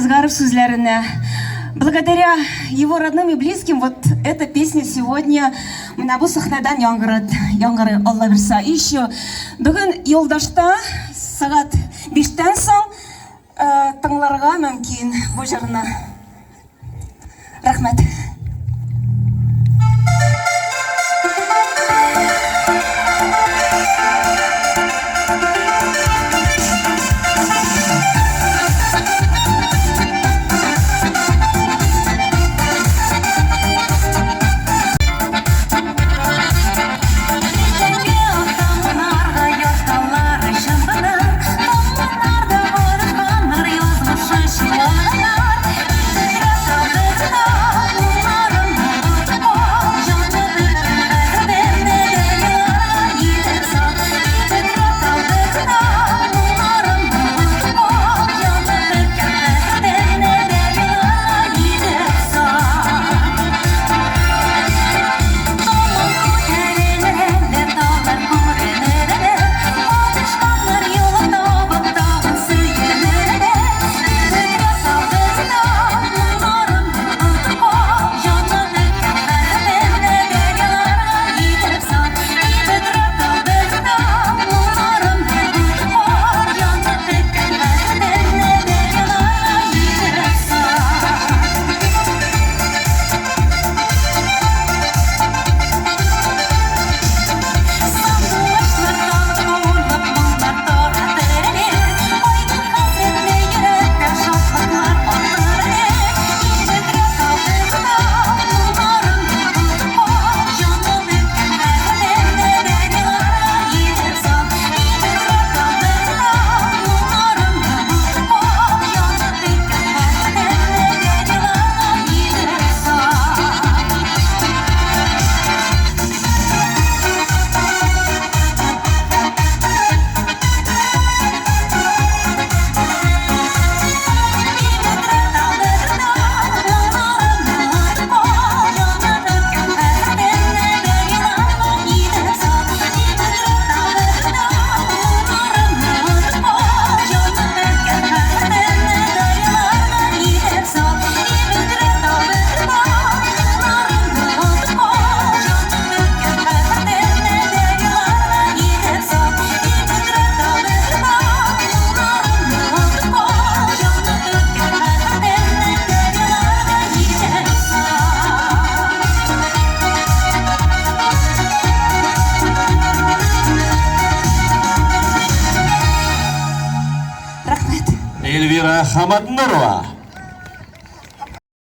Алиасгаров сүзләренә. Благодаря его родным и близким вот эта песня сегодня менә бу сәхнәдән яңгырады, яңгырый Алла бирсә. И еще бүген Юлдашта сәгать 5-тән соң тыңларга мөмкин бу җырны. Рәхмәт. Рәхмәт. Эльвира Хамаднурова.